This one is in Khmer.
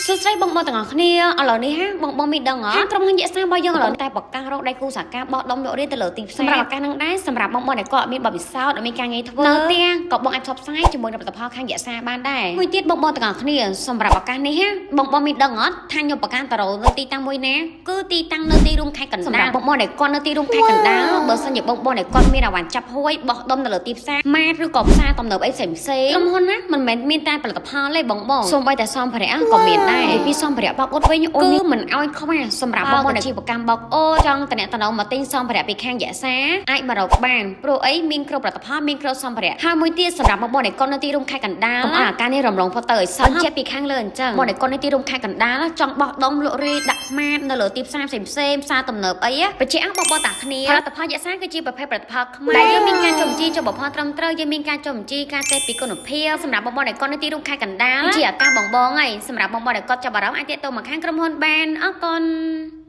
សួស្តីបងប្អូនទាំងអស់គ្នាឥឡូវនេះហាបងបងមានដឹងអត់ក្រុមហ៊ុនយៈសារបស់យើងឥឡូវតែប្រកាសរកដៃគូសហការបោះដុំលក់រៀនទៅលើទីផ្សារសម្រាប់ឱកាសហ្នឹងដែរសម្រាប់បងប្អូនដែលគាត់អត់មានបទពិសោធន៍អត់មានការងារធ្វើនៅផ្ទះក៏បងអាចផ្សព្វផ្សាយជាមួយនឹងផលិតផលខាងយៈសាបានដែរមួយទៀតបងប្អូនទាំងអស់គ្នាសម្រាប់ឱកាសនេះហាបងបងមានដឹងអត់ថាខ្ញុំប្រកាសតរោនៅទីតាំងមួយណាគឺទីតាំងនៅទីរួមខេត្តកណ្ដាលសម្រាប់បងប្អូនដែលគាត់នៅទីរួមខេត្តកណ្ដាលបើសិនជាបងប្អូនដែលគាត់មានអាវ៉ាន់ចាប់ហួយបោះដុំនៅលើទីផ្សារម៉ាតឬក៏ផ្សារទំនើបអីផ្សេងផ្សេងក្រុមហ៊ុនណាមិនមែនមានតែផលិតផលទេបងបងសូម្បីតែសម្ភារៈក៏មានដែរពីសម្ភារៈបោកអ៊ុតវិញគឺមិនឲ្យខ្វះសម្រាប់បងប្អូនអាជីវកម្មបោកអ៊ុតចង់តំណតំណងមកទិញសម្ភារៈពីខាងយៈសាអាចមករកបានព្រោះអីមានគ្រប់ផលិតផលមានគ្រប់សម្ភារៈហើយមួយទៀតសម្រាប់បងប្អូនដែលគាត់នៅទីរួមខេត្តកណ្ដាលកុំឲ្យអាការនេះរំលងផុតទៅឲ្យសោះបញ្ជាក់ពីខាងលើអញ្ចឹងបងដែលគាត់នៅទីរួមខេត្តកណ្ដាលចង់បោះដុំលក់រាយដាក់ម៉ាតនៅលើទីផ្សារផ្សេងផ្សេងផ្សារទំនើបអីបច្ចេកបងប្អូនតាគ្នាផលិតផលយៈសាគឺជាប្រភេទផលិតផលខ្មែរដែលយើងមានការចុះបញ្ជីចុះបផលត្រឹមត្រូវយើងមានការចុះបញ្ជីការតេស្តពីគុណភាពសម្រាប់បងប្អូនដែលគាត់នៅទីរួមខេត្តកណ្ដាលជាឱកាសបងបងហើយសម្រាប់បងប្អូនដែលគាត់ចាប់អារម្មណ៍អាចទាក់ទងមកខាងក្រុមហ៊ុនបានអរគុណ។